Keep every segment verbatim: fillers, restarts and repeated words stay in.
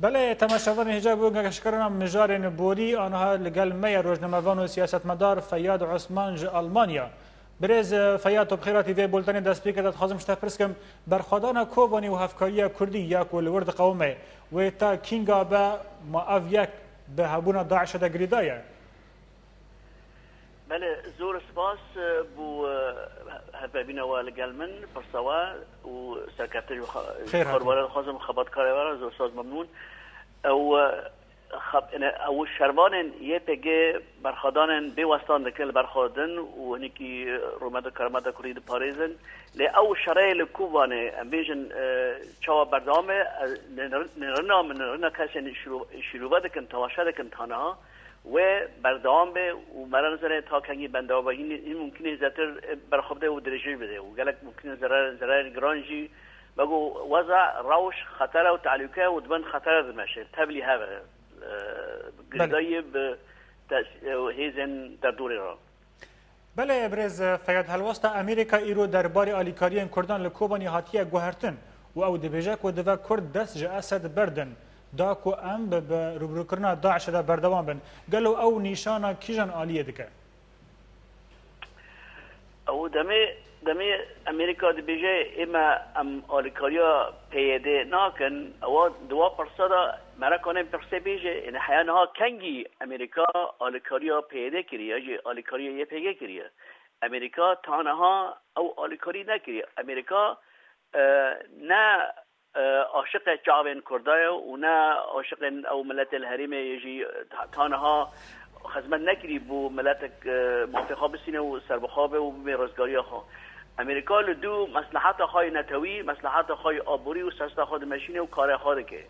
Belê, temaşevanên hêja bû geşkirina mijarên borî, aniha li gel me ye rojnamevan û siyasetmedar Feyyad Osman ji Almanya. Birêz Feyyad, tu bi xêr hatî vê bultenê destpêkê de. Dixwazim ji te pirs kim, berxwedana Kobanê û hevkariya Kurdî ya ku li wir diqewime, wê ta kînga be, ma ev yek bi hebûna DAIŞê de girêdayî ye? Belê, zor spas, e, bo, e, hevpeyvîna we li gel min, pirsa we û serkeftin ji we. Xêr hatî. Xwarwara dixwazim xebatkarê we re, zor spas, memnûn. Ew, e, xeb-, ine, ew şervanên Y P G berxwedanên bê westan dikin li ber xwe din û hinekî rûmet û keremeta Kurdî diparêzin. Lê ew şerê li Kobanê, em bêjin, e, çawa berdewam e, e, nêrina min, nêrina kesên şîro-, şîrove dikin, temaşe dikin taniha. Wê berdewam be û me re nizane ta kengî bendewabî, hîn mumkîn e zêdetir berxwe bide û dirêjî bide û gelek mumkîn e zerar, zerarên giran jî, me got weza rewş xeter e û tehlûke û di bin xeter de dimeşe. Tevlî hev e, e, Belê. Girêdayî bi tes-, e, hêzên derdorê re. Belê, birêz Feyyad, helwesta Amerîka îro derbarê alîkariyên Kurdan li Kobanê hatiye guhertin û ew dibêje ku divê Kurd dest ji Esed berdin, da ku em bi, bi rûbirûkirina DAIŞê de berdewam bin. Gelo ew nîşana kîjan aliyê dike? Ew demê, demê Amerîka dibêje, ê me em alîkariya P Y D nakin, ewa di wa pirsa de me re kane pirsê bêje, yani heya niha kengî Amerîka alîkariya P Y D kiriye, ya jî alîkariya Y P G kiriye? Amerîka ta niha ew alîkarî nekiriye. Amerîka, e, ne, e, aşiqê çavên Kurda ye û ne aşiqên ew miletê li herêmê ye jî, e, ta, ta niha xizmet nekirî bo miletek, e, mafê xwe bisîne û serbixwe be û bibê rizgariya xwe. Amerîka li dû mesleheta xwe yê netewî, mesleheta xwe yê aborî û siyaseta xwe dimeşîne û karê xwe dike.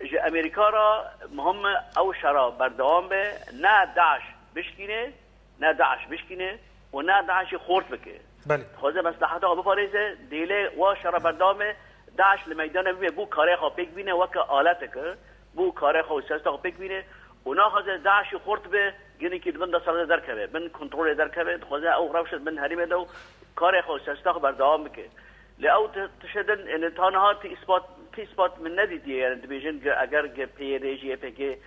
Ji Amerîka re muhim e ew şera berdewam be, ne DAIŞ bişkîne, ne DAIŞ bişkîne û ne DAIŞ'î xort bike. Belê. Dixwaze mesleheta xwe biparêze, dêlê wa şera berdewam e, DAIŞ li meydana bibe, bû karê xwe pêk bîne weke aleteke, bû karê xwe û siyaseta xwe pêk bîne û naxwaze DAIŞ'î xort be, ginekî di bin desthilatê derkeve, bin kontrolê derkeve, dixwaze ew rewşe di bin herêmê de û karê xwe û siyaseta xwe berdewam bike. Lê ew ti-, tiştê din, yani ta niha ti îspat, ti îspat min nedîtiye, yani dibêjin ki eger ki P Y D jî Y P G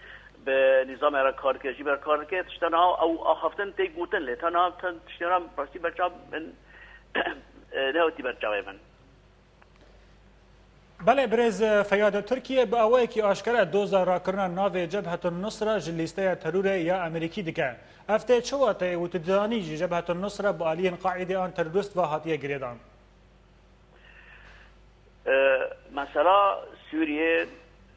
bi nîzamê re kar dike, jî ber kar dike, tişta niha ew axaftin tê gotin, lê ta niha ti-, tiştê niha rastî berçav min, e, nehatiye ber çavê min. Belê, birêz Feyyad, Tirkiye bi awayekî aşkere doza rakirina navê Cebhetun Nusra ji lîsteya terorê ya Amerîkî dike. Ev tê çi wateyê û tu didanî jî Cebhetun Nusra bi aliyên Qaîdê an terorîst ve hatiye girêdan? E, mesela Sûriyê,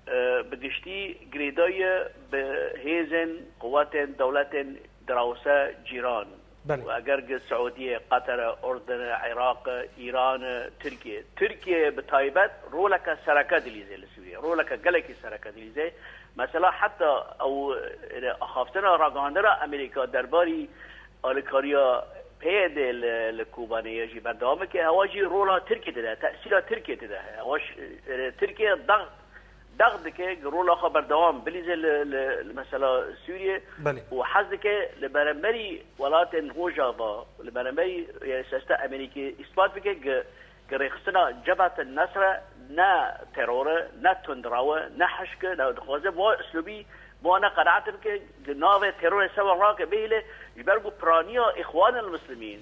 e, bi giştî girêdayî bi hêzên, quwetên, dewletên dirawse cîran. Belê. Û eger gi Siûdiyê, Qeter e, Urdun e, Iraq e, Îran e, Tirkiye. Tirkiye bi taybet roleke sereke dilîze li Sûriyê. Roleke gelekî sereke dilîze. Mesela heta ew, e, axaftina ragihandina Amerîka derbarî alîkariya P Y D li, li Kobanê ye jî berdewam bike. Hewa jî rola Tirkiye tê de, tesîra Tirkiye tê de. Hewa ş-, e, Tirkiye dax, dax dike, rola xwe berdewam bilîze li, li, li mesela Sûriye. Belê. Û hez dike li beramberî welatên Rojava, li beramberî, e, siyaseta Amerîkê îspat bike ki, ki rêxistina Cebhet Nesre ne teror e, ne tundraw e, ne hişk e, ne dixwaze bi wa uslûbî bi wana qenaet bike, di navê terorê sewa rake bihêle, ji ber ku piraniya Îxwanil Muslimîn,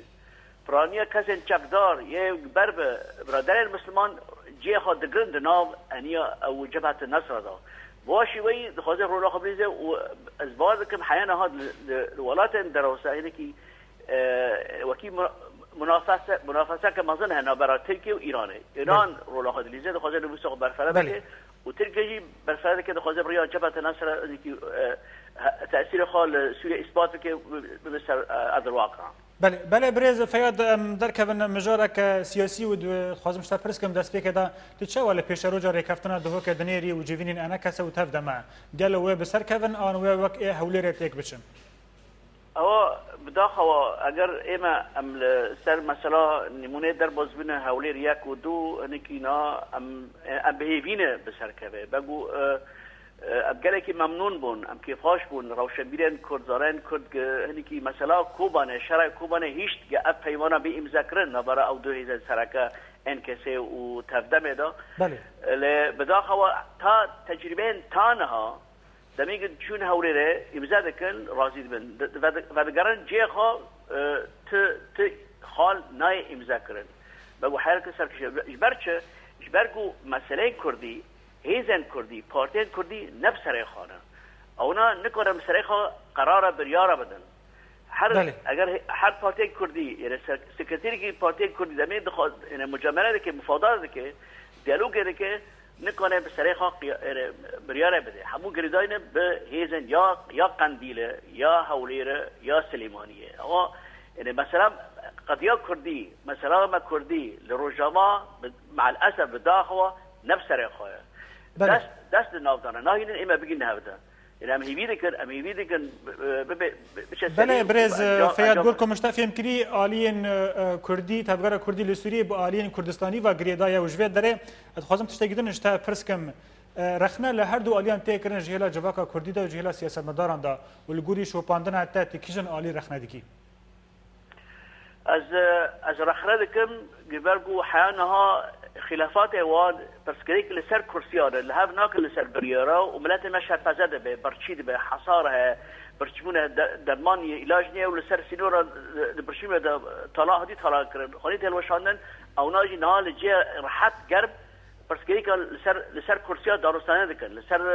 piraniya kesên çekdar yê ber bi biraderên Misliman cihê xwe digirin di nav eniya ew Cebhet Nesra de. Bi wa şîweyî dixwaze rola xwe bilîze û ez bawer dikim heya niha li, li, li welatên derawsa hinekî, e, wekî mu-, munafese, munafeseke mezin hene navbera Tirkiye û Îranê. Îran Belê. rola xwe dilîze, dixwaze nivîsa xwe berfireh Belê. bike. Û Tirkiye jî berfireh dike, dixwaze bi riya Cebheta Nesra, êkî, e, he-, tesîrê xwe li Sûriye îspat bike û bibe ser, e, erdilwaqan. Belê, belê, birêz Feyad, em derkevin mijareke siyasî û dixwazim ji te pirs kim destpêkê de, tu çawa li pêşeroja rêkeftina Duhokê dinêrî û civînên ENKS'ê û tev de me? Gelo wê bi ser kevin an wê wek ê Hewlêrê têk biçin? Ewa, bi daxewa, eger ê me em li ser mesela nîmûneyê derbas bûne Hewlêr yek û du, hinekî na em, em bi hêvî ne bi ser keve. Bego, e, e, em gelekî memnûn bûn, em kêfxweş bûn, rewşenbîrên Kurd, zanayên Kurd, hinekî mesela Kobanê, şerê Kobanê hişt, ev peymana bê îmzekirin navbera ew du hêzên sereke N K S û tevdemê de. Belê. Lê bidaxewa ta tecrîbeyên ta niha demê ku çûn Hewlêrê îmze dikin, razî dibin. Di-, di-, vedi-, vedigerin cihê xwe, e, ti, ti xal nayê îmze kirin. Be ku her kes serkişe. Ji ber çi? Ji ber ku meseleyên Kurdî, hêzên Kurdî, partiyên Kurdî ne bi serê xwe ne. Ewna nikarin bi serê xwe qerara, biryara bidin. Her, Belê. eger he-, her partiyek Kurdî, yani se-, sekreterîkî partiyek Kurdî demê dixwaz, yani mucamele dike, mufadara dike, diyalogê dike, nikane bi serê xwe qiya-, yani biryare bide. Hemû girêdayî ne bi hêzên ya, ya Qendîle, ya Hewlêre, ya Silêmaniyê. Ama, yani mesela qediya Kurdî, mesela me Kurdî li Rojava bi, me'el esef bi daxwa ne bi serê xwe ye. Belê. Dest, dest li nav dane. Nahînin ê me bigîn hevde. Ê, em hêvî dikin, em hêvî dikin, bi-, bibe, bi-, biçe Belê, serî û birêz, bi e, encam, Feyyad encam Gurkum, ji te fêm kirî, aliyên, e, e, Kurdî, Tevgera Kurdî li Sûriyê bi aliyên Kurdistanî ve girêdaye û ji vê derê ez dixwazim tiştekî din ji te pirs kim. E, rexne li her du aliyan tê kirin ji hêla civaka Kurdî de û ji hêla siyasetmedaran de û li gorî şopandina te tu kîjan alî rexne dikî? Ez, ez rexne dikim, ji ber ku heya niha xîlafatê wan pirsgirêk li ser kursiyan e, li hev nakin li ser biryara û miletê me şerpeze dibe, birçî dibe, hesar heye, birçîbûn e, de-, derman ye, îlac niye û li ser sînora di, di birçîbûn e de tala hatî talan kirin, xwenî tê hilweşandin, ewna jî niha li cihê rehet, germ, pirsgirêka li ser, li ser kursiya danûstane dikin, li ser, e,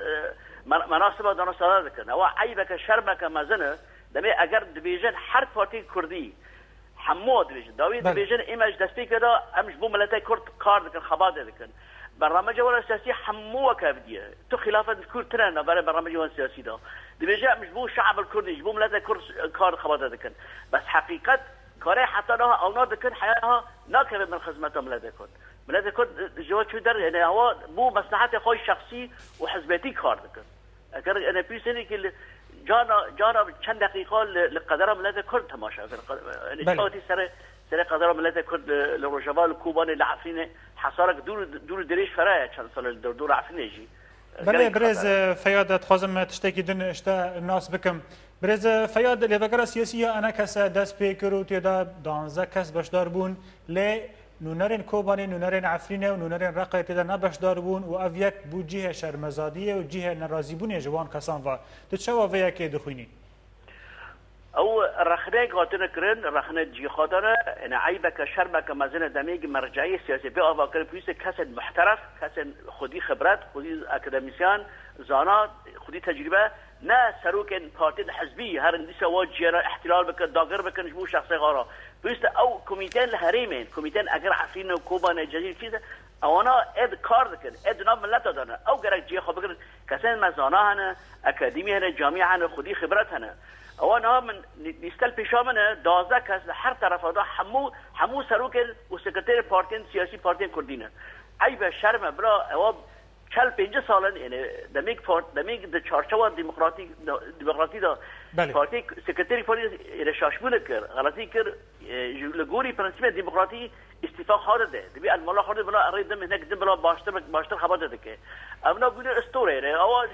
e, men-, menasiba danûstane dikin. Ewa eybeke, şermeke mezin e. Demê eger dibêjin her partiyên Kurdî, hemû dibêjin. Dawî Belê. dibêjin, ême ji destpêkê de em ji bo miletê Kurd kar dikin, xebatê dikin. Bernameca wan siyasî hemû wek hevdî ye. Tu xilafet Kurd tune navberê bernameca wan siyasî de. Dibêje em ji bo şe'bil Kurdî, ji bo miletê Kurd kar xebatê dikin. Bes heqîqet karê heta niha ewna dikin, heya niha nakeve bin xizmeta miletê Kurd. Miletê Kurd, e, ji we çû der, yani, ewa bo meslehetê xwe şexsî û hizmetî kar dikin. Eger, yani, pîsenê ki li, cara, cara çend deqîqa li, li qedera miletê Kurd temaşe bikin. Qe-, yani, Belê. çawtî serê, serê qedera miletê Kurd li, li Rojava, li Kobanê, li Efrînê, hesarek dûr, dûr dirêj fere ye çend sal li dor, dor Efrînê jî. Belê, Gelek birêz, xeter e. e, Feyyad, dixwazim tiştekî din ji te nas bikim. Birêz, e, Feyyad, lêvegera siyasî ya E N K S dest pê kir û tê de danzdeh kes beşdar bûn. Lê nûnerên Kobanê, nûnerên Efrînê û nûnerên Reqayê tê de ne beşdar bûn û ev yek bû cihê şermezadiyê û cihê nerazîbûnê ji wan kesan ve. Tu çawa vê yekê dixwînî? Ew rexneyek hatine kirin, rexne cî xwe dane, yani eybeke, şermeke mezin e demê ku merceyê siyasî bê avakirin, pêwîst e kesên muhteref, kesên xwedî xibret, xwedî akademîsyen, zana, xwedî tecrîbe, ne serokên partiyên hizbî, herin dîsa wa ciyana îhtilal bikin, dagir bikin ji bo şexsê xwe re. Pêwîst e ew komîteyên li herêmên, komîteyên eger Efrîn û Kobanê, Cezîr, pêwîst e, ewana ê di kar dikin, ê di nav mileta de ne. Ew gerek cihê xwe bigirin. Kesên me zana hene, akademî hene, camîa hene, xwedî xibret hene. Ewa niha min lî-, lîstel pêşa min e, duwazdeh kes li her terefa de hemû, hemû serokên û sekreterên partiyên siyasî, partiyên Kurdî ne. Eyb e, şerm e, bira, ewa çel pêncî sal in, yani demêk part-, demêk di çarçewa demokratîk, demokratî de Belê. partî sekreterî partî, yani şaşbûn kir, xeletî kir, e, ji, li gorî prensîbê demokratî îstîfa xwe dide. Dibî el mala xwe dide, bila rê din, hinek din, bila baştir, baştir xebatê dike. Ev na bûne istoreyê re. Ewa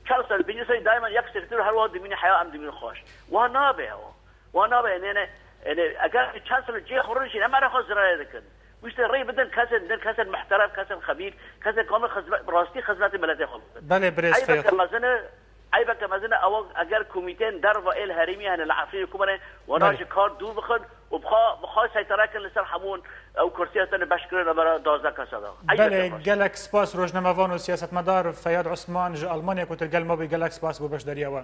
çel sal, pêncî sal daîman yek sekreter her wiha dimîne heya em dimîne xweş. Wiha nabe ewa. Wiha nabe, yani, yani, yani, eger çend sal cihê xwe rûn jî, em erê xwe zirarê dikin. Wî işte rê bidin kesên din, kesên muhterem, kesên xebîr, kesên kamil xizmet, rastî xizmetê miletê xwe bikin. Belê, birêz Eyb Feyyad. eke mezin e, Eybeke mezin e, ew eger komîteyên derve ê li herêmî hene li Efrînê, Kobanê, wana Belê. ji kar dûr bixin û bixwe, bixwe seytere kin li ser hemûn ew kursiya tenê beş kirin li bera duwazdeh kesa de. Eybeke Belê, mezin. gelek spas rojnamevan û siyasetmedar Feyyad Osman ji Almanya ku tu li gel me bû, gelek spas bo beşdariya we.